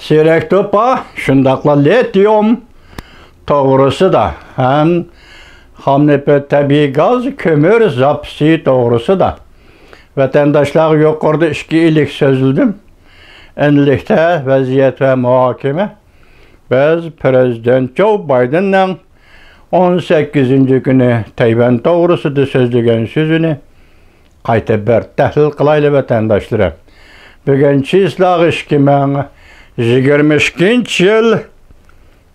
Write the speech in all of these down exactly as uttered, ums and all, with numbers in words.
سېرىق توپا، شۇنداقلا لىتىيۇم توغرىسىدا ھەم خام نېفىت، تەبىئىي گاز، كۆمۈر زاپىسى توغرىسىدا ۋەتەنداشلارغا يۇقىرىدا ئىككى ئىلىك سۆزلىدىم. ئەمدىلىكتە ۋەزىيەت ۋە مۇھاكىمە. بىز پىرېزىدېنت جو بايدېننىڭ ئون سەككىزىنچى كۈنى تەيۋەن توغرىسىدا سۆزلىگەن سۆزىنى قايتا بىر تەھلىل قىلايلى، ۋەتەنداشلىرىم. بۈگۈن چىسلاغا ئىككى مىڭ يىگىرمە ئىككىنچى يىل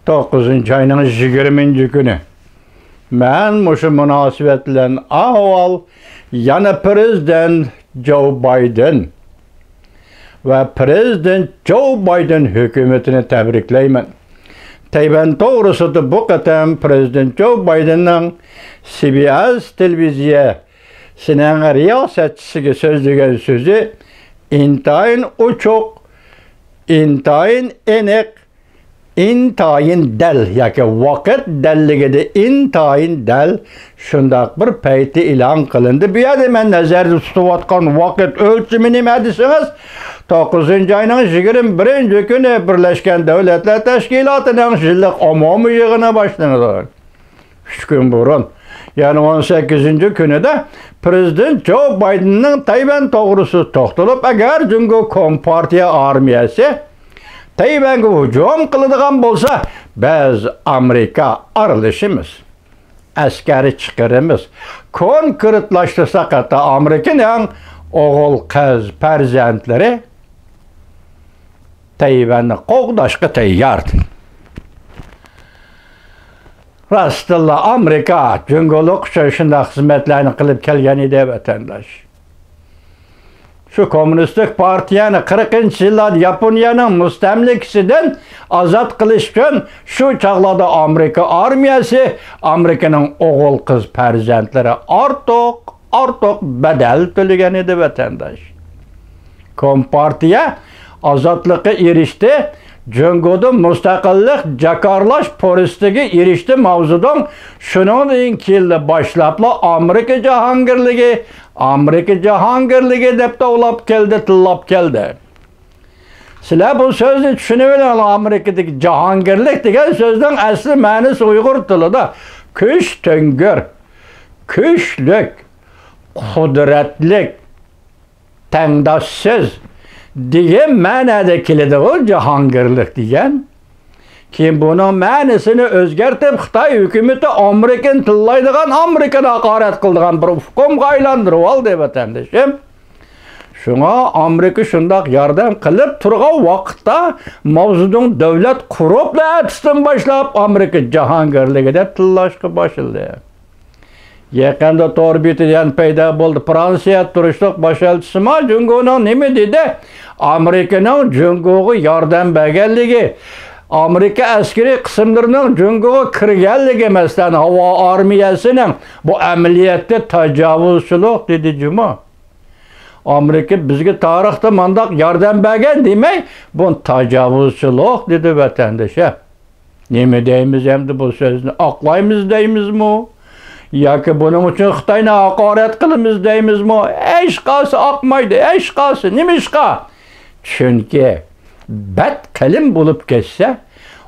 توققۇزىنچى ئاينىڭ يىگىرمىنچى كۈنى. مەن مۇشۇ مۇناسىۋەت بىلەن ئاۋۋال يەنە پىرېزىدېنت جو بايدېن ۋە پىرېزىدېنت جو بايدېن ھۆكۈمىتىنى تەبرىكلەيمەن. تەيۋەن توغرىسىدا بۇ قېتىم پىرېزىدېنت جو بايدېننىڭ سى بى ئېس تېلېۋىزىيەسىنىڭ رىياسەتچىسىگە سۆزلىگەن سۆزى ئىنتايىن ئوچۇق، ئىنتايىن ئېنىق، ئىنتايىن دەل ياكى ۋاقىت دەللىكىدە ئىنتايىن دەل شۇنداق بىر پەيتتە ئېلان قىلىندى. بۇ يەردە مەن نەزەردە تۇتۇۋاتقان ۋاقىت ئۆلچىمى نېمە دېسىڭىز، توققۇزىنچى ئاينىڭ يىگىرمە بىرىنچى كۈنى بىرلەشكەن دۆلەتلەر تەشكىلاتىنىڭ يىللىق ئومۇمىي يىغىنى باشلىنىدۇ. ئۈچ كۈن بۇرۇن، يەنى ئون سەككىزىنچى كۈنىدە پىرېزىدېنت جو بايدېننىڭ تەيۋەن توغرىسىدا توختىلىپ، ئەگەر جۇڭگو كومپارتىيە ئارمىيەسى تەيۋەنگە ھۇجۇم قىلىدىغان بولسا، بىز ئامېرىكا ئارىلىشىمىز، ئەسكەر چىقىرىمىز. كونكرېتلاشتۇرساق، ھەتتا ئامېرىكىنىڭ ئوغۇل قىز پەرزەنتلىرى تەيۋەننى قوغداشقا تەييار. راستتىنلا ئامېرىكا جۇڭگولۇق ئۈچۈن شۇنداق خىزمەتلەرنى قىلىپ كەلگەن ئىدى، ۋەتەنداش. شۇ كوممۇنىستىك پارتىيەنى قىرىقىنچى يىللاردا ياپونىيەنىڭ مۇستەملىكىسىدىن ئازاد قىلىش ئۈچۈن شۇ چاغلاردا ئامېرىكا ئارمىيەسى، ئامېرىكىنىڭ ئوغۇل قىز پەرزەنتلىرى ئارتۇق، ئارتۇق بەدەل تۆلىگەن ئىدى، ۋەتەنداش. كومپارتىيە ئازادلىققا ئېرىشتى، جۇڭگودىن مۇستەقىللىق جاكارلاش پۇرسىتىگە ئېرىشتى ماۋزېدۇڭ. شۇنىڭدىن كېيىنلا باشلاپلا ئامېرىكا جاھانگىرلىكى، ئامېرىكا جاھانگىرلىكى دەپ توۋلاپ كەلدى، تىللاپ كەلدى. سىلەر بۇ سۆزنى چۈشىنىۋېلىڭلار، ئامېرىكىدىكى جاھانگىرلىك دېگەن سۆزنىڭ ئەسلى مەنىسى ئۇيغۇر تىلىدا كۈچ تۆڭگۈر، كۈچلۈك، قۇدرەتلىك، تەڭداشسىز دېگەن مەنەدە كېلىدىغۇ جاھانگىرلىق دېگەن. كېيىن بۇنىڭ مەنىسىنى ئۆزگەرتىپ، خىتاي ھۆكۈمىتى ئامېرىكىنى تىللايدىغان، ئامېرىكىنى ھاقارەت قىلىدىغان بىر ئۇقۇمغا ئايلاندۇرۇۋالدى، ۋەتەندىشىم. شۇڭا ئامېرىكا شۇنداق ياردەم قىلىپ تۇرغان ۋاقىتتا، ماۋزېدۇڭ دۆلەت قۇرۇپلا ئەتىسىدىن باشلاپ ئامېرىكا جاھانگىرلىكى دەپ تىللاشقا باشلىدى. يېقىندا تور بېتىدە يەنە پەيدا بولدى. فرانسىيە تۇرۇشلۇق باش ئەلچىسىمۇ جۇڭگونىڭ نېمە دېدى؟ ئامېرىكىنىڭ جۇڭگوغا ياردەم بەرگەنلىكى، ئامېرىكا ئەسكىرىي قىسىملىرىنىڭ جۇڭگوغا كىرگەنلىكى، مەسىلەن، ھاۋا ئارمىيەسىنىڭ، بۇ ئەمەلىيەتتە تاجاۋۇزچىلىق دېدى جۇمۇ. ئامېرىكا بىزگە تارىختا مانداق ياردەم بەرگەن دېمەي، بۇ تاجاۋۇزچىلىق دېدى، ۋەتەندىشە. نېمە دەيمىز ئەمدى بۇ سۆزنى؟ ئاقلايمىز دەيمىزمۇ؟ ياكى بۇنىڭ ئۈچۈن خىتاينى ھاقارەت قىلىمىز دەيمىزمۇ؟ ھېچقايسى ئاقمايدۇ، ھېچقايسى. نېمىشقا؟ چۈنكى بەت قېلىن بولۇپ كەتسە،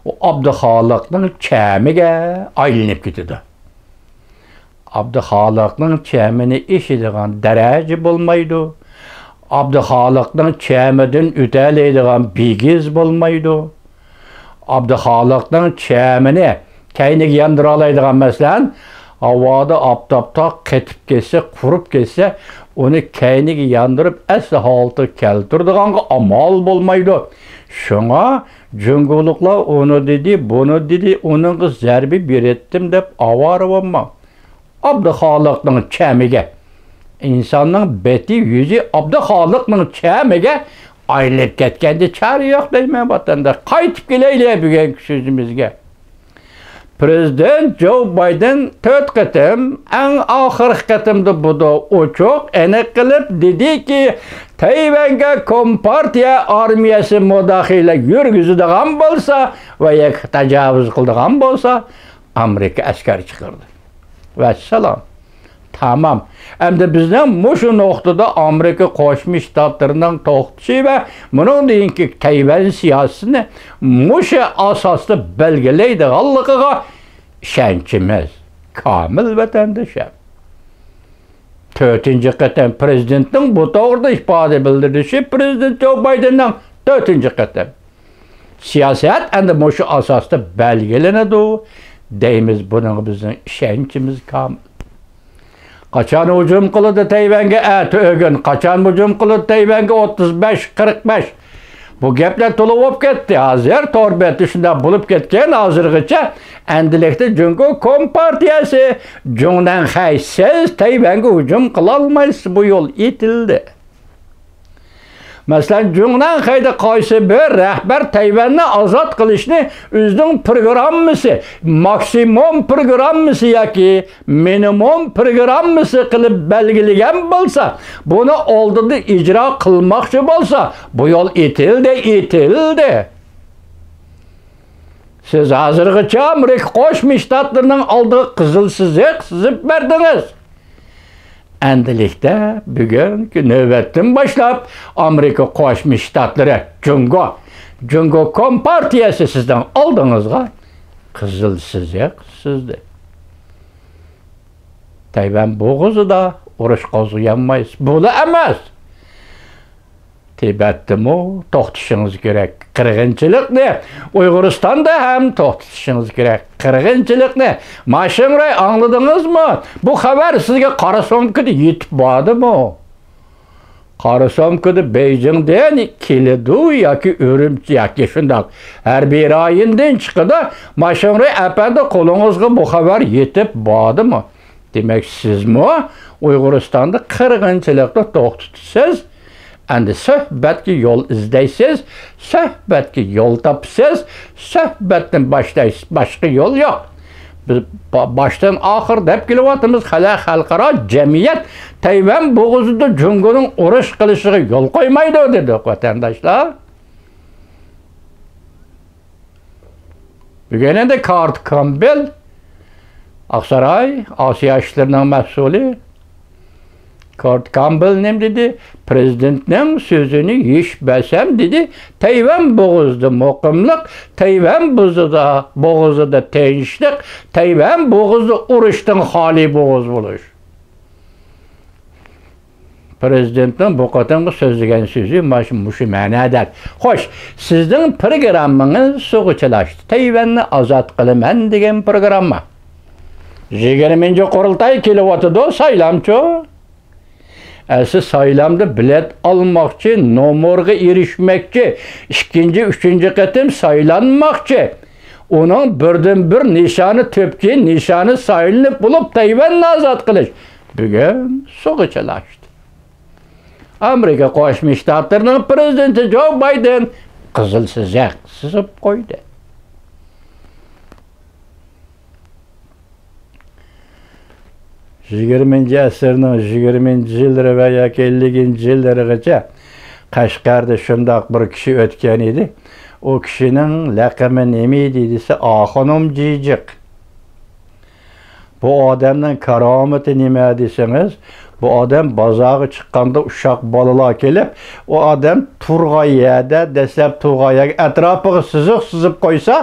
ئۇ ئابدۇخالىقنىڭ چەمىگە ئايلىنىپ كېتىدۇ. ئابدۇخالىقنىڭ چەمىنى ئېشىدىغان دەرەجە بولمايدۇ. ئابدۇخالىقنىڭ چەمىدىن ئۆتەلەيدىغان بىگىز بولمايدۇ. ئابدۇخالىقنىڭ چەمىنى كەينىگە ياندۇرالايدىغان، مەسىلەن، ھاۋادا ئاپتاپتا قېتىپ كەتسە، قۇرۇپ كەتسە، ئۇنى كەينىگە ياندۇرۇپ ئەسلى ھالىتىگە كەلتۈرىدىغانغا ئامال بولمايدۇ. شۇڭا جۇڭگولۇقلار ئۇنى دېدى، بۇنى دېدى، ئۇنىڭغا زەربە بېرەتتىم دەپ ئاۋارە بولماڭ. ئابدۇخالىقنىڭ چەمىگە، ئىنساننىڭ بېتى يۈزى ئابدۇخالىقنىڭ چەمىگە ئايلىنىپ كەتكەندە چارە يوق دەيمەن، ۋەتەنداش. قايتىپ كېلەيلى بۈگۈنكى سۆزىمىزگە. پىرېزىدېنت جو بايدېن تۆت قېتىم، ئەڭ ئاخىرقى قېتىمدا بۇدا ئوچۇق، ئېنىق قىلىپ دېدىكى، تەيۋەنگە كومپارتىيە ئارمىيەسى مۇداخىلە يۈرگۈزىدىغان بولسا ۋە ياكى تاجاۋۇز قىلىدىغان بولسا، ئامېرىكا ئەسكەر چىقىرىدۇ. ۋەسسالام. تامام. ئەمدى بىزنىڭ مۇشۇ نۇقتىدا ئامېرىكا قوشما شتاتلىرىنىڭ توختىشى ۋە مۇنىڭدىن كېيىنكى تەيۋەن سىياسىتىنى مۇشۇ ئاساستا بەلگىلەيدىغانلىقىغا ئىشەنچىمىز كامىل، ۋەتەندىشىم. تۆتىنچى قېتىم پرېزىدېنتنىڭ بۇ توغرىدا ئىپادە بىلدۈرۈشى پرېزىدېنت جو بايدېننىڭ تۆتىنچى قېتىم. سىياسەت ئەمدى مۇشۇ ئاساستا بەلگىلىنىدۇ دەيمىز، بۇنىڭغا بىزنىڭ ئىشەنچىمىز كامىل. قاچان ھۇجۇم قىلىدۇ تەيۋەنگە ئەتە ئۆگۈن؟ قاچان ھۇجۇم قىلىدۇ تەيۋەنگە ئوتتۇز بەش، قىرىق بەش؟ بۇ گەپلەر تولا بولۇپ كەتتى. ھازىر تور بەتتە شۇنداق بولۇپ كەتكەن ھازىرغىچە. ئەندىلىكتە جۇڭگو كومپارتىيەسى، جۇڭنەنخەي، سىز تەيۋەنگە ھۇجۇم قىلالمايسىز، بۇ يول ئېتىلدى. مەسىلەن، جۇڭنەنخەيدە قايسى بىر رەھبەر تەيۋەننى ئازاد قىلىشنى ئۆزىنىڭ پروگراممىسى، ماكسىموم پروگراممىسى ياكى مىنىموم پروگراممىسى قىلىپ بەلگىلىگەن بولسا، بۇنى ئالدىدا ئىجرا قىلماقچى بولسا، بۇ يول ئېتىلدى، ئېتىلدى. سىز ھازىرغىچە ئامېرىكا قوشما شتاتلىرىنىڭ ئالدىغا قىزىل سىزىق سىزىپ بەردىڭىز. ئەندىلىكتە بۈگۈنكى نۆۋەتتىن باشلاپ ئامېرىكا قوشما شتاتلىرى، جۇڭگو، جۇڭگو كومپارتىيەسى سىزنىڭ ئالدىڭىزغا قىزىل سىزىق سىزدى. تەيۋەن بوغۇزىدا ئۇرۇش قوزغىيالمايسىز. بۇلا ئەمەس. تىبەتتىمۇ توختىتىشىڭىز كېرەك قىرغىنچىلىقنى، ئۇيغۇرىستاندا ھەم توختىتىشىڭىز كېرەك قىرغىنچىلىقنى. ماشىڭرەي، ئاڭلىدىڭىزمۇ؟ بۇ خەۋەر سىزگە قارا سومكىدا يېتىپ باردىمۇ؟ قارا سومكىدا بېيجىڭدىن كېلىدۇ ياكى ئۈرۈمچى ياكى شۇنداق ھەربىي رايوندىن چىقىدۇ. ماشىڭرەي ئەپەندى، قولىڭىزغا بۇ خەۋەر يېتىپ باردىمۇ؟ دېمەك، سىزمۇ ئۇيغۇرىستاندا قىرغىنچىلىقنى توختىتىسىز. ئەمدى سۆھبەتكە يول ئىزدەيسىز، سۆھبەتكە يول تاپىسىز، سۆھبەتتىن باشلايسىز، باشقا يول يوق. بىز با-، باشتىن ئاخىر دەپ كېلىۋاتىمىز، خەلق، خەلقئارا جەمئىيەت تەيۋەن بوغۇزىدا جۇڭگونىڭ ئۇرۇش قىلىشىغا يول قويمايدۇ دېدۇق، ۋەتەنداشلار. بۈگۈن ئەمدى كارت كامبېل، ئاقساراي ئاسىيا ئىشلىرىنىڭ مەسئۇلى، كارت كامبېل نېمە دېدى؟ پرېزىدېنتنىڭ سۆزىنى ھېچ بەرسەم دېدى، تەيۋەن بوغۇزىدا مۇقىملىق، تەيۋەن بوغۇزىدا، بوغۇزىدا تىنچلىق، تەيۋەن بوغۇزىدا ئۇرۇشتىن خالىي بوغۇز بولۇش. پرېزىدېنتنىڭ بۇ قېتىمقى سۆزلىگەن سۆزى ماش-، مۇشۇ مەنىدە. خوش، سىزنىڭ پروگراممىڭىز سۇغا چىلاشتى. تەيۋەننى ئازاد قىلىمەن دېگەن پروگرامما. يىگىرمىنچى قۇرۇلتاي كېلىۋاتىدۇ، سايلامچۇ؟ ئەسلى سايلامدا بېلەت ئالماقچى، نومۇرغا ئېرىشمەكچى، ئىككىنچى، ئۈچىنچى قېتىم سايلانماقچى. ئۇنىڭ بىردىنبىر نىشانى، تۈپكى نىشانى سايلىنىپ بولۇپ، تەيۋەننى ئازاد قىلىش. بۈگۈن سۇغا چىلاشتى. ئامېرىكا قوشما شتاتلىرىنىڭ پرېزىدېنتى جو بايدېن قىزىل سىزىق سىزىپ قويدى. يىگىرمىنچى ئەسىرنىڭ يىگىرمىنچى يىللىرى ۋە ياكى ئەللىكىنچى يىللىرىغىچە قەشقەردە شۇنداق بىر كىشى ئۆتكەن ئىدى. ئۇ كىشىنىڭ لەقىمى نېمە ئىدى دېسە، ئاخۇنۇم جىجىق. بۇ ئادەمنىڭ كارامىتى نېمە دېسىڭىز، بۇ ئادەم بازارغا چىققاندا ئۇششاق بالىلار كېلىپ، ئۇ ئادەم تۇرغان يەردە، دەسلەپ تۇرغان يەرگە ئەتراپىغا سىزىق سىزىپ قويسا،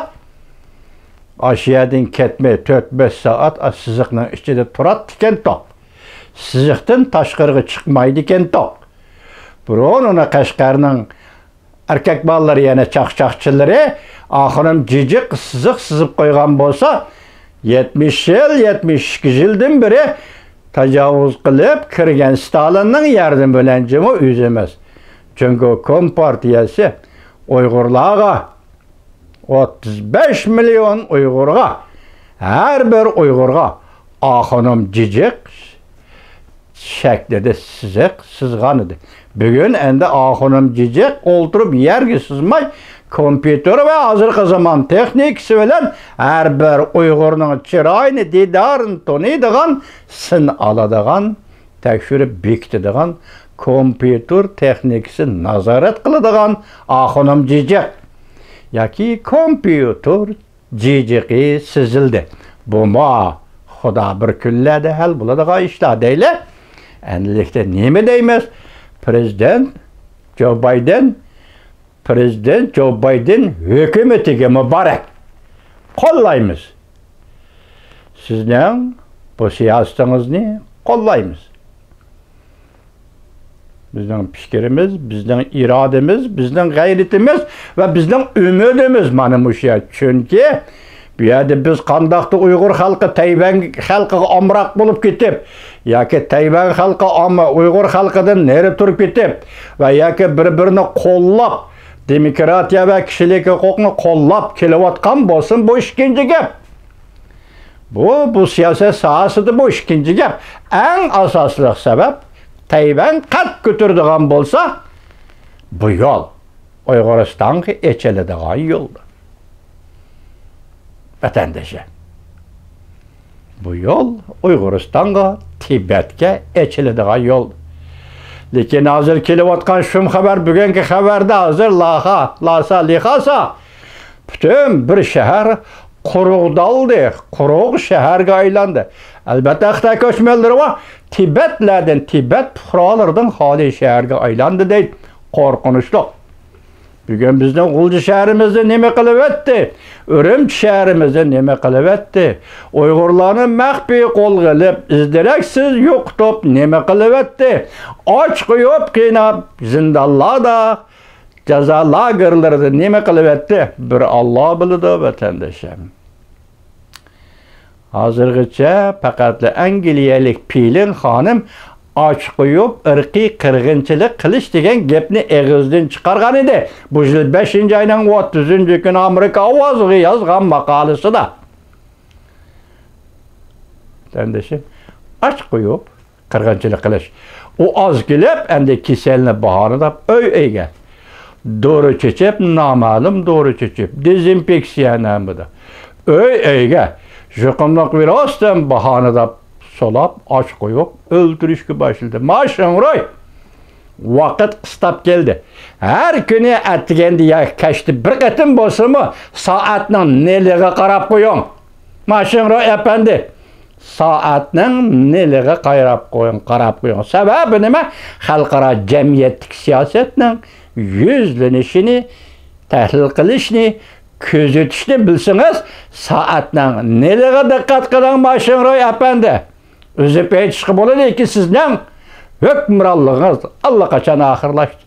ئاشۇ يەردىن كەتمەي تۆت، بەش سائەت ئاشۇ سىزىقنىڭ ئىچىدە تۇراتتىكەنتۇق. سىزىقتىن تاشقىرىغا چىقمايدىكەنتۇق. بۇرۇن ئۇنى قەشقەرنىڭ ئەركەك بالىلىرى، يەنە چاقچاقچىلىرى، ئاخۇنۇم جىجىق سىزىق سىزىپ قويغان بولسا، يەتمىش يىل، يەتمىش ئىككى يىلدىن بېرى تاجاۋۇز قىلىپ كىرگەن ستالىننىڭ ياردىمى بىلەن جۇمۇ ئۆزىمىز جۇڭگو كومپارتىيەسى ئۇيغۇرلارغا، ئوتتۇز بەش مىليون ئۇيغۇرغا، ھەر بىر ئۇيغۇرغا ئاخۇنۇم جىجىق شەكلىدە سىزىق سىزغان ئىدى. بۈگۈن ئەمدى ئاخۇنۇم جىجىق ئولتۇرۇپ يەرگە سىزماي، كومپيۇتېر ۋە ھازىرقى زامان تېخنىكىسى بىلەن ھەر بىر ئۇيغۇرنىڭ چىرايىنى، دىدارىنى تونۇيدىغان، سىن ئالىدىغان، تەكشۈرۈپ بېكىتىدىغان كومپيۇتېر تېخنىكىسى نازارەت قىلىدىغان ئاخۇنۇم جىجىق ياكى كومپيۇتېر جىجىقى سىزىلدى. بۇمۇ خۇدا بىر كۈنلەردە ھەل بولىدىغان ئىشلار دەيلى. ئەمدىلىكتە نېمە دەيمىز؟ پرېزىدېنت جو بايدېن، پرېزىدېنت جو بايدېن ھۆكۈمىتىگە مۇبارەك. قوللايمىز. سىزنىڭ بۇ سىياسىتىڭىزنى قوللايمىز. بىزنىڭ پىكرىمىز، بىزنىڭ ئىرادىمىز، بىزنىڭ غەيرىتىمىز ۋە بىزنىڭ ئۈمىدىمىز مانا مۇشۇ يەر. چۈنكى بۇ يەردە بىز قانداقتا ئۇيغۇر خەلقى تەيۋەن خەلقىگە ئامراق بولۇپ كېتىپ، ياكى تەيۋەن خەلقى ئام-، ئۇيغۇر خەلقىدىن نېرى تۇرۇپ كېتىپ ۋە ياكى بىر-بىرىنى قوللاپ، دېموكراتىيە ۋە كىشىلىك ھوقۇقنى قوللاپ كېلىۋاتقان بولسۇن، بۇ ئىككىنچى گەپ. بۇ، بۇ سىياسەت ساھەسىدە بۇ ئىككىنچى گەپ. ئەڭ ئاساسلىق سەۋەب، تەيۋەن قەد كۆتۈرىدىغان بولسا، بۇ يول ئۇيغۇرىستانغا ئېچىلىدىغان يولدۇر. ۋەتەندىشى، بۇ يول ئۇيغۇرىستانغا، تىبەتكە ئېچىلىدىغان يول. لېكىن ھازىر كېلىۋاتقان شۇم خەۋەر، بۈگۈنكى خەۋەردە ھازىر لاخا، لاسا، لىخاسا، پۈتۈن بىر شەھەر قۇرۇقدالدى، قۇرۇق شەھەرگە ئايلاندى. ئەلبەتتە، خىتاي كۆچمەنلىرى بار، تىبەتلەردىن، تىبەت پۇقرالىرىدىن خالىي شەھەرگە ئايلاندى دەيدۇ. قورقۇنچلۇق. بۈگۈن بىزنىڭ غۇلجا شەھىرىمىزنى نېمە قىلىۋەتتى؟ ئۈرۈمچى شەھىرىمىزنى نېمە قىلىۋەتتى؟ ئۇيغۇرلارنى مەخپىي قولغا ئېلىپ، ئىز-دېرەكسىز يوقىتىپ نېمە قىلىۋەتتى؟ ئاچ قويۇپ، قىيناپ، زىندانلاردا، جازا لاگېرلىرىدا نېمە قىلىۋەتتى؟ بىر ئاللا بىلىدۇ، ۋەتەندىشىم. ھازىرغىچە پەقەتلا ئەنگلىيەلىك پېلىن خانىم ئاچ قويۇپ، ئىرقىي قىرغىنچىلىق قىلىش دېگەن گەپنى ئېغىزدىن چىقارغان ئىدى. بۇ يىل بەشىنچى ئاينىڭ ئوتتۇزىنچى كۈنى ئامېرىكا ئاۋازىغا يازغان ماقالىسىدا. ۋەتەندىشىم، ئاچ قويۇپ، قىرغىنچىلىق قىلىش. ئۇ ئاز كېلىپ، ئەمدى كېسەلنى باھانىداپ ئۆي-ئۆيگە دورا چېچىپ، نامەلۇم دورا چېچىپ، دېزىنفېكسىيە نامىدا ئۆي-ئۆيگە يۇقۇملۇق ۋىرۇستىن باھانىداپ سولاپ، ئاچ قويۇپ ئۆلتۈرۈشكە باشلىدى. ما شېڭرۇي ۋاقىت قىستاپ كەلدى. ھەر كۈنى ئەتىگەندە ياكى كەچتە بىر قېتىم بولسىمۇ سائەتنىڭ نېلىغا قاراپ قويۇڭ. ما شېڭرۇي ئەپەندى، سائەتنىڭ نېلىغا قاراپ قويۇڭ، قاراپ قويۇڭ. سەۋەبى نېمە؟ خەلقئارا جەمئىيەتتىكى سىياسەتنىڭ يۈزلىنىشىنى تەھلىل قىلىشنى، كۆزىتىشنى بىلسىڭىز، سائەتنىڭ نېلىغا دىققەت قىلىڭ، ما شېڭرۇي ئەپەندى. ئۈزۈپ ئېيتىشقا بولىدۇكى، سىزنىڭ ھۆكۈمرانلىقىڭىز ئاللىقاچان ئاخىرلاشتى.